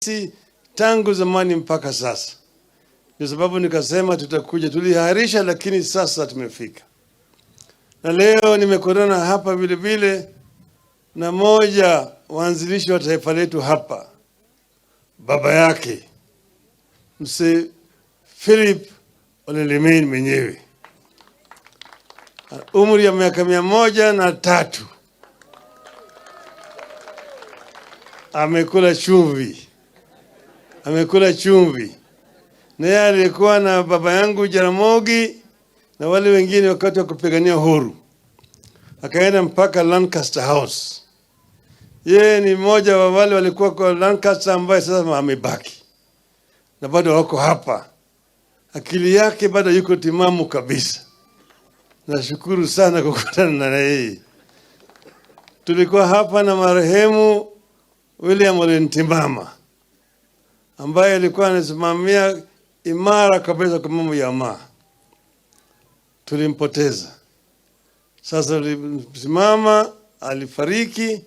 Sisi tangu zamani mpaka sasa. Ndio sababu nikasema tutakuja, tuliahirisha, lakini sasa tumefika. Na leo nimekutana hapa vile vile na moja waanzilishi wa taifa letu hapa, baba yake Mzee Philip Ole Lemayian mwenyewe, umri ya miaka 103, amekula chumvi, amekula chumvi. Na yeye alikuwa na baba yangu Jaramogi na wale wengine wakati wa kupigania uhuru, akaenda mpaka Lancaster House. Yeye ni mmoja wa wale walikuwa kwa Lancaster ambaye sasa amebaki na bado wako hapa. Akili yake bado yuko timamu kabisa. Nashukuru sana kukutana na yeye. Tulikuwa hapa na marehemu William Ole Ntimama ambaye alikuwa anasimamia imara kabisa kwa mambo ya Maa. Tulimpoteza. Sasa tulimsimama, alifariki,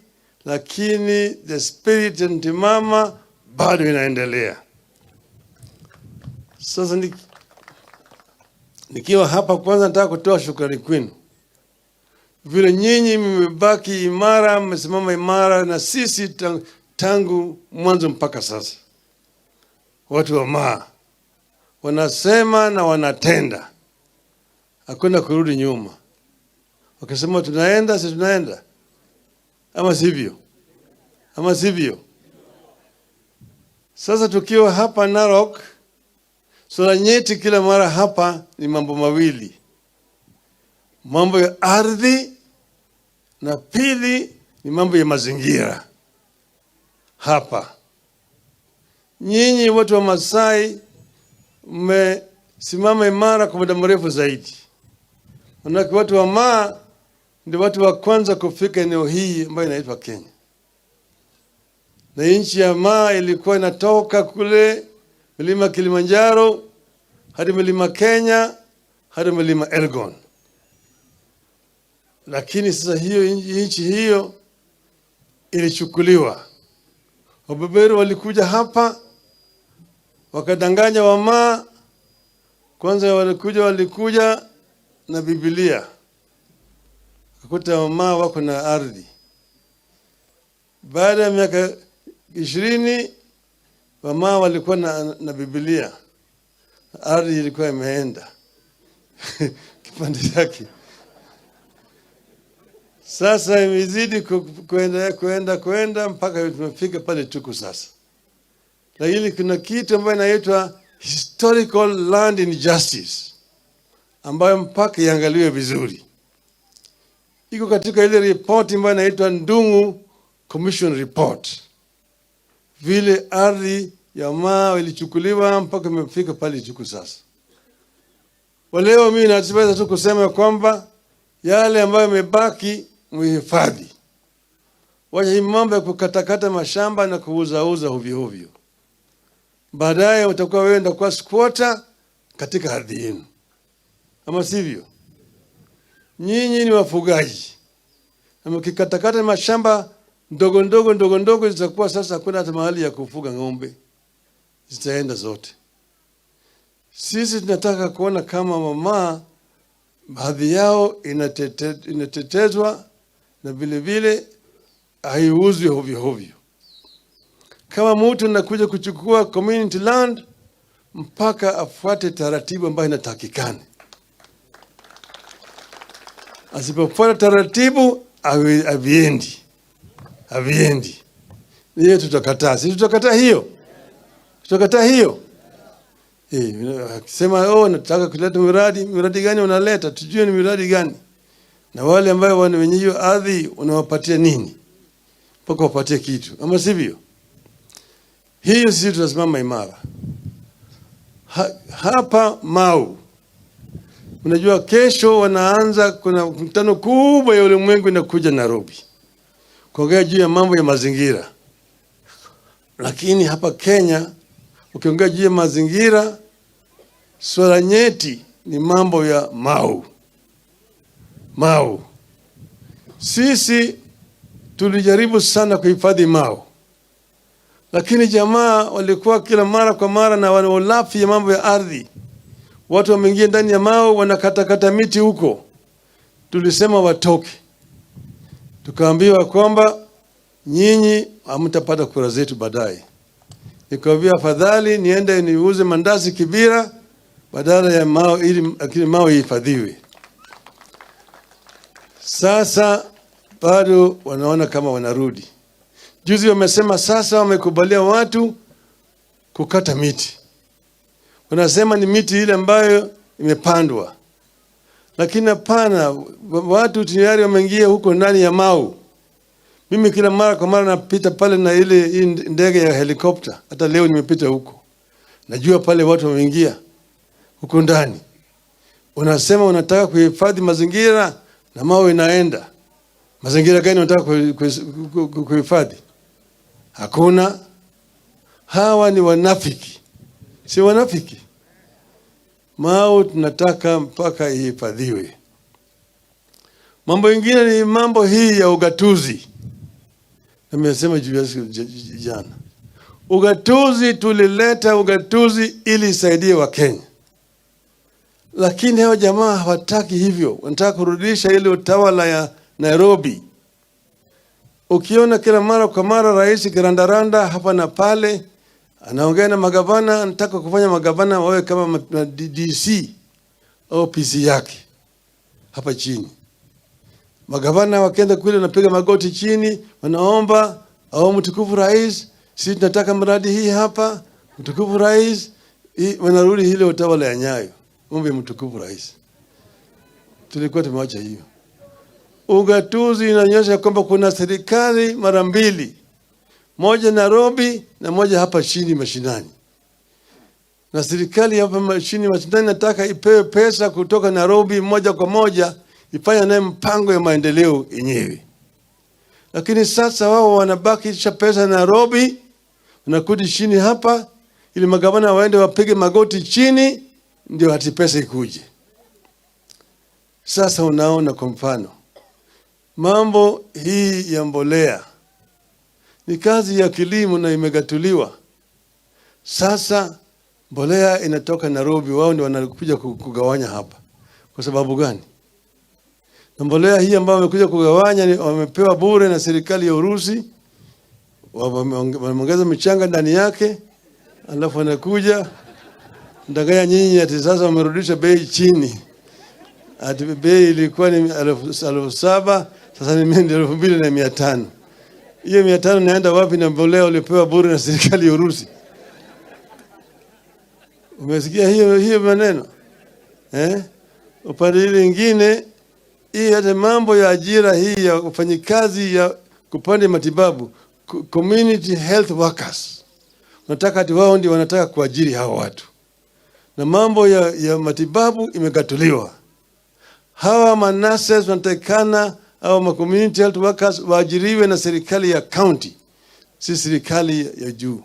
lakini the spirit ya Ntimama bado inaendelea. Sasa nikiwa hapa, kwanza nataka kutoa shukrani kwenu vile nyinyi mmebaki imara, mmesimama imara na sisi tangu mwanzo mpaka sasa. Watu wa Maa wanasema na wanatenda, hakuna kurudi nyuma. Wakisema tunaenda, si tunaenda, ama sivyo? Ama sivyo? Sasa tukiwa hapa Narok, swala nyeti kila mara hapa ni mambo mawili: mambo ya ardhi na pili ni mambo ya mazingira. Hapa nyinyi watu wa Masai mmesimama imara kwa muda mrefu zaidi. Manake watu wa Maa ndio watu wa kwanza kufika eneo hii ambayo inaitwa Kenya. Na nchi ya Maa ilikuwa inatoka kule milima Kilimanjaro hadi milima Kenya hadi milima Elgon. Lakini sasa hiyo nchi hiyo ilichukuliwa. Wabeberu walikuja hapa wakadanganya Wamaa. Kwanza walikuja na Biblia, wakakuta Wamaa wako na ardhi. Baada ya miaka 20 Wamaa walikuwa na Biblia, ardhi ilikuwa imeenda kipande chake. Sasa imezidi kuenda, kuenda, kuenda mpaka tumefika pale tuko sasa. Lakini kuna kitu ambayo inaitwa historical land injustice ambayo mpaka iangaliwe vizuri. Iko katika ile report ambayo inaitwa Ndung'u Commission Report. Vile ardhi ya Maa ilichukuliwa mpaka imefika pale tuko sasa. Kwa leo mimi naweza tu kusema kwamba yale ambayo yamebaki muhifadhi. Wacha hii mambo ya kukatakata mashamba na kuuzauza ovyo ovyo. Baadaye utakuwa wewe ndio kwa squatter katika ardhi yenu. Ama sivyo? Nyinyi ni wafugaji. Na mkikatakata mashamba ndogo ndogo ndogo ndogo, zitakuwa sasa hakuna hata mahali ya kufuga ng'ombe. Zitaenda zote. Sisi tunataka kuona kama mama baadhi yao inatetezwa na vile vile haiuzwi ovyo ovyo. Kama mtu anakuja kuchukua community land, mpaka afuate taratibu ambayo inatakikana. Asipofuata taratibu haviendi. Haviendi. Hiyo tutakataa. Sisi tutakataa hiyo. Tutakataa hiyo. Akisema oh, nataka kuleta miradi, miradi gani unaleta? Tujue ni miradi gani. Na wale ambao wana wenye hiyo ardhi unawapatia nini? Mpaka wapatie kitu. Ama sivyo? Hiyo sisi tutasimama imara. Hapa Mau, unajua kesho wanaanza, kuna mkutano kubwa ya ulimwengu inakuja Nairobi kuongea juu ya mambo ya mazingira. Lakini hapa Kenya ukiongea juu ya mazingira, swala nyeti ni mambo ya Mau. Mau. Sisi tulijaribu sana kuhifadhi Mau. Lakini jamaa walikuwa kila mara kwa mara na wanaulafi ya mambo ya ardhi. Watu wameingia ndani ya Mau, wanakatakata miti huko. Tulisema watoke, tukaambiwa kwamba nyinyi hamtapata kura zetu baadaye. Nikamwambia afadhali niende niuze mandazi Kibera badala ya Mau, ili lakini Mau ihifadhiwe. Sasa bado wanaona kama wanarudi. Juzi wamesema sasa wamekubalia watu kukata miti, wanasema ni miti ile ambayo imepandwa, lakini hapana, watu tayari wameingia huko ndani ya Mau. Mimi kila mara kwa mara napita pale na ile hii ndege ya helikopta, hata leo nimepita huko, najua pale watu wameingia huko ndani. Unasema unataka kuhifadhi mazingira na Mau inaenda. Mazingira gani unataka kuhifadhi? Hakuna. Hawa ni wanafiki, si wanafiki. Mau tunataka mpaka ihifadhiwe. Mambo ingine ni mambo hii ya ugatuzi. Nimesema juu ya siku jana. Ugatuzi, tulileta ugatuzi ili isaidie Wakenya, lakini hao jamaa hawataki hivyo, wanataka kurudisha ile utawala ya Nairobi. Ukiona kila mara kwa mara rais kirandaranda hapa na pale, anaongea na magavana, anataka kufanya magavana wawe kama DC au PC yake hapa chini. Magavana wakienda kule wanapiga magoti chini, wanaomba, au mtukufu rais, sisi tunataka mradi hii hapa, mtukufu rais. Wanarudi ile utawala ya Nyayo, ombe mtukufu rais. Tulikuwa tumewacha hiyo. Ugatuzi inaonyesha kwamba kuna serikali mara mbili, moja Nairobi na moja hapa chini mashinani. Na serikali hapa chini mashinani nataka ipewe pesa kutoka Nairobi moja kwa moja, ifanye naye mpango ya maendeleo yenyewe. Lakini sasa wao wanabakisha pesa Nairobi, wanakuja chini hapa ili magavana waende wapige magoti chini, ndio hati pesa ikuje. Sasa unaona, kwa mfano mambo hii ya mbolea ni kazi ya kilimo na imegatuliwa. Sasa mbolea inatoka Nairobi, wao ndio wanakuja kugawanya hapa. Kwa sababu gani? Na mbolea hii ambayo wamekuja kugawanya wamepewa bure na serikali ya Urusi, wameongeza michanga ndani yake, alafu wanakuja ndanganya nyinyi ati sasa wamerudisha bei chini, ati bei ilikuwa ni 7,000, sasa ni 2,500. Hiyo 500 inaenda wapi na mbolea ulipewa bure na serikali ya Urusi? Umesikia hiyo maneno eh? Upande ile ingine hii, hata mambo ya ajira hii ya wafanyikazi ya kupande matibabu, community health workers, wanataka ati wao ndio wanataka kuajiri hawa watu, na mambo ya matibabu imegatuliwa. Hawa manurses wanatakikana au ma community health workers waajiriwe na serikali ya county, si serikali ya juu.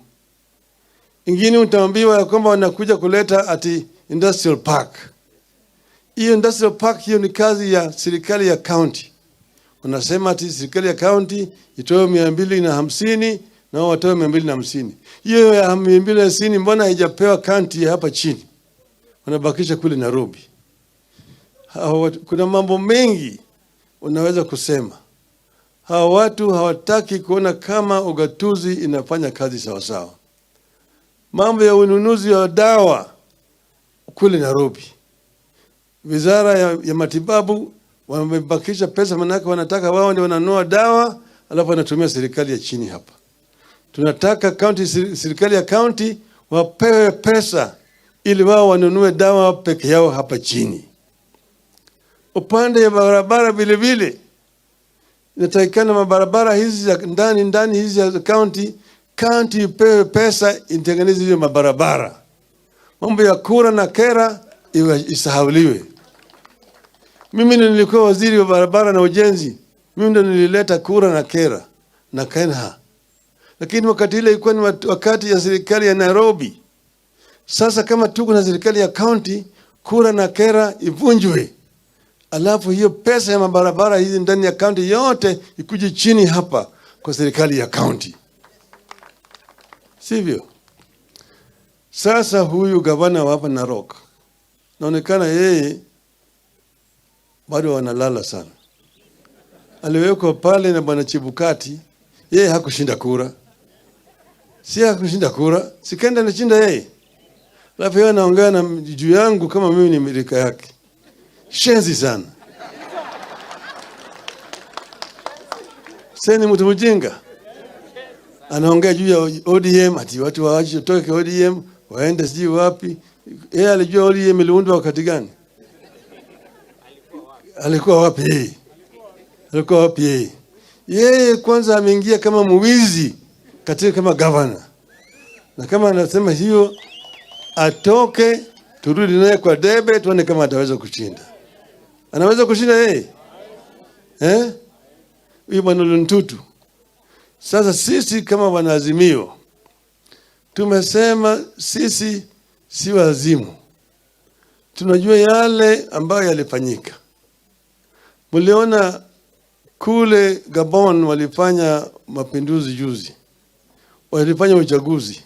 Ingine utaambiwa ya kwamba wanakuja kuleta ati industrial park. Hiyo industrial park hiyo ni kazi ya serikali ya county. Wanasema ati serikali ya county itoe 250 na wao watoe 250. Hiyo ya 250 mbona haijapewa county ya hapa chini? Wanabakisha kule Nairobi. Kuna mambo mengi unaweza kusema. Hawa watu hawataki kuona kama ugatuzi inafanya kazi sawasawa. Mambo ya ununuzi wa dawa kule Nairobi, wizara ya matibabu wamebakisha pesa, manake wanataka wao ndio wananunua dawa, alafu wanatumia serikali ya chini hapa. Tunataka county, serikali ya county wapewe pesa ili wao wanunue dawa peke yao hapa chini. Upande ya barabara vile vile inatakikana mabarabara hizi za ndani ndani hizi za county, county ipewe pesa itengeneze hizo mabarabara. Mambo ya KURA na KeRRA iwe isahauliwe. Mimi nilikuwa waziri wa barabara na ujenzi, mimi ndo nilileta KURA na KeRRA na KeNHA, lakini wakati ile ilikuwa ni wakati ya serikali ya Nairobi. Sasa kama tuko na serikali ya county, KURA na KeRRA ivunjwe, alafu hiyo pesa ya mabarabara hizi ndani ya county yote ikuje chini hapa kwa serikali ya county. Sivyo? Sasa huyu gavana wa hapa Narok naonekana yeye bado wanalala sana. Aliwekwa pale na bwana Chebukati, yeye hakushinda kura, si hakushinda kura, si Kenda alishinda yeye. Alafu yeye anaongea na juu yangu kama mimi ni rika yake. Shenzi sana. Sasa ni mtu mjinga. Anaongea juu ya ODM ati watu waache toke ODM waende sijui wapi. Yeye alijua ODM iliundwa wakati gani? Alikuwa wapi yeye? Alikuwa wapi yeye? Yeye kwanza ameingia kama mwizi katika kama governor. Na kama anasema hiyo atoke, turudi naye kwa debe tuone kama ataweza kushinda. Anaweza kushinda yeye? Eh? Huyu bwana Ntutu. Sasa sisi kama wanaazimio tumesema sisi si wazimu. Tunajua yale ambayo yalifanyika. Mliona kule Gabon walifanya mapinduzi juzi, walifanya uchaguzi,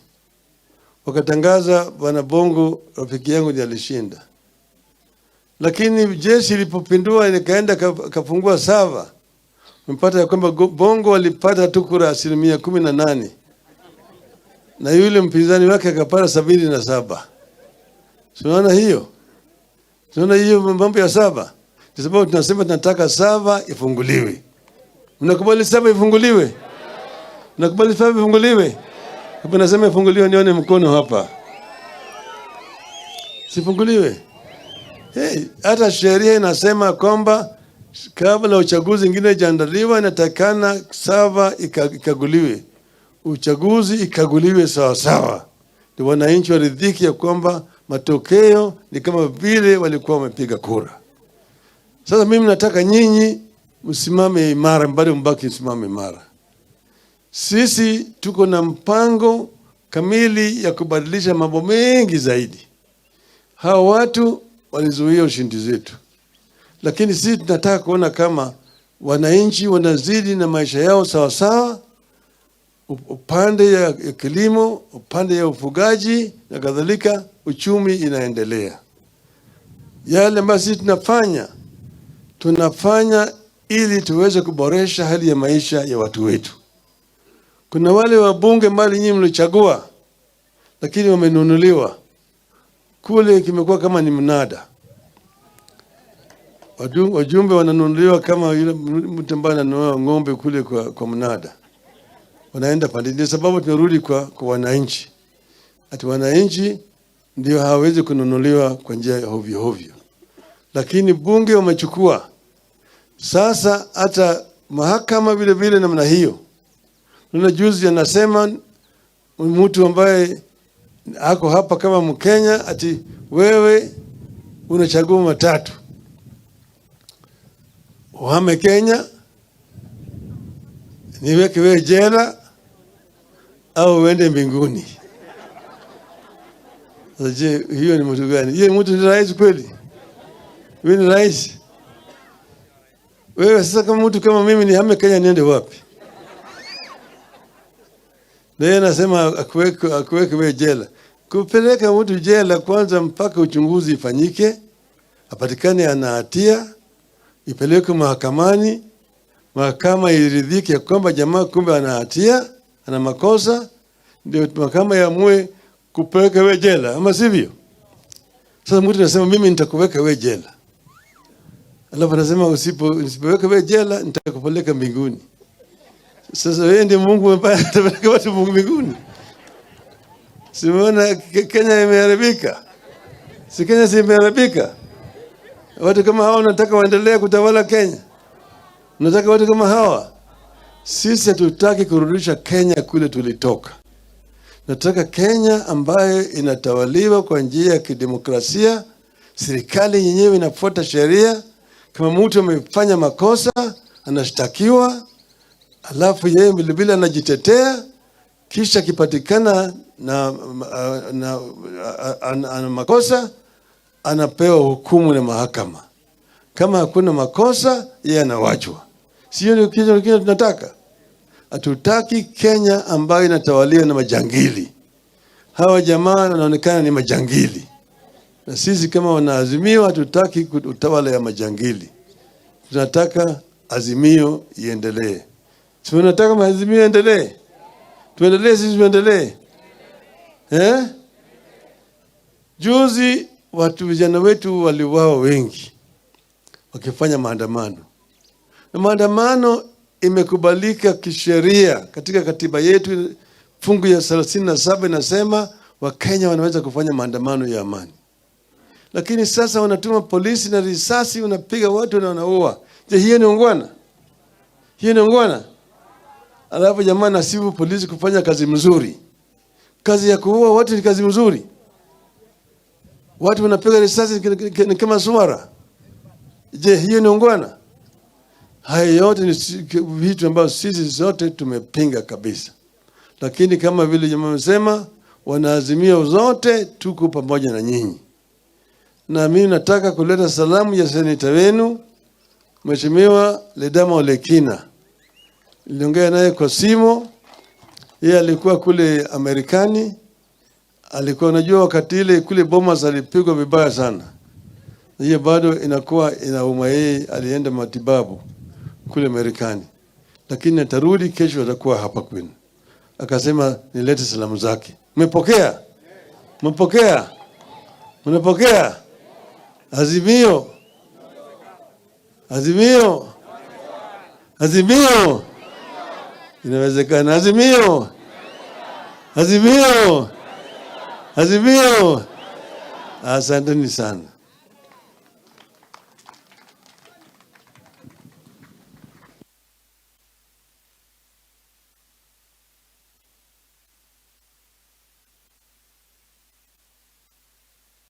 wakatangaza bwana Bongo rafiki yangu ndiye alishinda. Lakini jeshi ilipopindua ikaenda kafungua sava, mpata ya kwamba Bongo walipata tu kura 18% na yule mpinzani wake akapata 77. Tunaona hiyo? Tunaona hiyo mambo ya saba. Kwa sababu tunasema tunataka sava ifunguliwe. Mnakubali sava ifunguliwe? Mnakubali sava ifunguliwe? Hapo nasema ifunguliwe, nione mkono hapa. Sifunguliwe? Hey, hata sheria inasema kwamba kabla uchaguzi ingine ijaandaliwa inatakana sava ikaguliwe. Uchaguzi ikaguliwe sawa sawa. Ndio wananchi waridhiki ya kwamba matokeo ni kama vile walikuwa wamepiga kura. Sasa mimi nataka nyinyi msimame imara, bado mbaki msimame imara. Sisi tuko na mpango kamili ya kubadilisha mambo mengi zaidi. Hawa watu walizuia ushindi zetu, lakini sisi tunataka kuona kama wananchi wanazidi na maisha yao sawa sawa, upande ya kilimo, upande ya ufugaji na kadhalika, uchumi inaendelea. Yale ambayo sisi tunafanya, tunafanya ili tuweze kuboresha hali ya maisha ya watu wetu. Kuna wale wabunge mbali nyinyi mlichagua, lakini wamenunuliwa. Kule kimekuwa kama ni mnada. Wajumbe wananunuliwa kama yule mtu ambaye ananunua ng'ombe kule kwa mnada. Wanaenda pande. Ndio sababu tunarudi kwa wananchi. Ati wananchi ndio hawawezi kununuliwa kwa njia ya hovyo hovyo. Lakini bunge wamechukua. Sasa hata mahakama vile vile namna hiyo. Nuna juzi anasema mtu ambaye ako hapa kama Mkenya ati wewe unachagua matatu. Uhame Kenya, niweke wewe jela, au uende mbinguni. Sasa je, hiyo ni mtu gani? Yeye mtu ni rais kweli? Wewe ni rais? Wewe sasa kama mtu kama mimi nihame Kenya niende wapi? Na yeye anasema akuweke wewe jela. Kupeleka mtu jela kwanza mpaka uchunguzi ifanyike, apatikane ana hatia, ipelekwe mahakamani, mahakama iridhike kwamba jamaa kumbe ana hatia, ana makosa, ndio mahakama iamue kupeleka wewe jela, ama sivyo? Sasa mtu anasema mimi nitakuweka wewe jela. Alafu anasema usipoweka wewe jela nitakupeleka mbinguni. Sasa wewe ndiye Mungu ambaye atapeleka watu mbinguni. Simuona Kenya imeharibika. Si Kenya si imeharibika? Watu kama hawa wanataka waendelee kutawala Kenya. Unataka watu kama hawa? Sisi hatutaki kurudisha Kenya kule tulitoka. Nataka Kenya ambayo inatawaliwa kwa njia ya kidemokrasia, serikali yenyewe inafuata sheria. Kama mtu amefanya makosa anashtakiwa, alafu yeye vile vile anajitetea, kisha akipatikana na makosa anapewa hukumu na mahakama. Kama hakuna makosa yeye anawachwa. Sio ndio kitu kile tunataka? Hatutaki Kenya ambayo inatawaliwa na majangili. Hawa jamaa wanaonekana ni majangili, na sisi kama wanaazimio hatutaki utawala ya majangili. Tunataka Azimio iendelee. Si tunataka maazimio iendelee? Tuendelee sisi, tuendelee, eh? Juzi watu vijana wetu waliuawa wengi wakifanya maandamano, na maandamano imekubalika kisheria katika katiba yetu. Fungu ya 37 inasema Wakenya wanaweza kufanya maandamano ya amani, lakini sasa wanatuma polisi na risasi, wanapiga watu na wanaua. Je, hiyo ni ungwana? Hiyo ni ungwana? Alafu jamaa nasifu polisi kufanya kazi mzuri. Kazi ya kuua watu ni kazi mzuri? Watu wanapiga risasi ni kama swara. Je, hiyo ni ungwana? Haya yote ni vitu ambavyo sisi zote tumepinga kabisa, lakini kama vile jamaa amesema, wanaazimio zote tuko pamoja na nyinyi, na mimi nataka kuleta salamu ya seneta wenu Mheshimiwa Ledama Olekina. Niliongea naye kwa simu, yeye alikuwa kule Amerikani, alikuwa unajua, wakati ile kule Bomas alipigwa vibaya sana, hiyo bado inakuwa inauma yeye, alienda matibabu kule Marekani, lakini atarudi kesho, atakuwa hapa kwenu. Akasema nilete salamu zake. Mmepokea? Mmepokea? Mnapokea? Azimio, Azimio, Azimio, inawezekana. Azimio, Azimio, Azimio. Asanteni sana.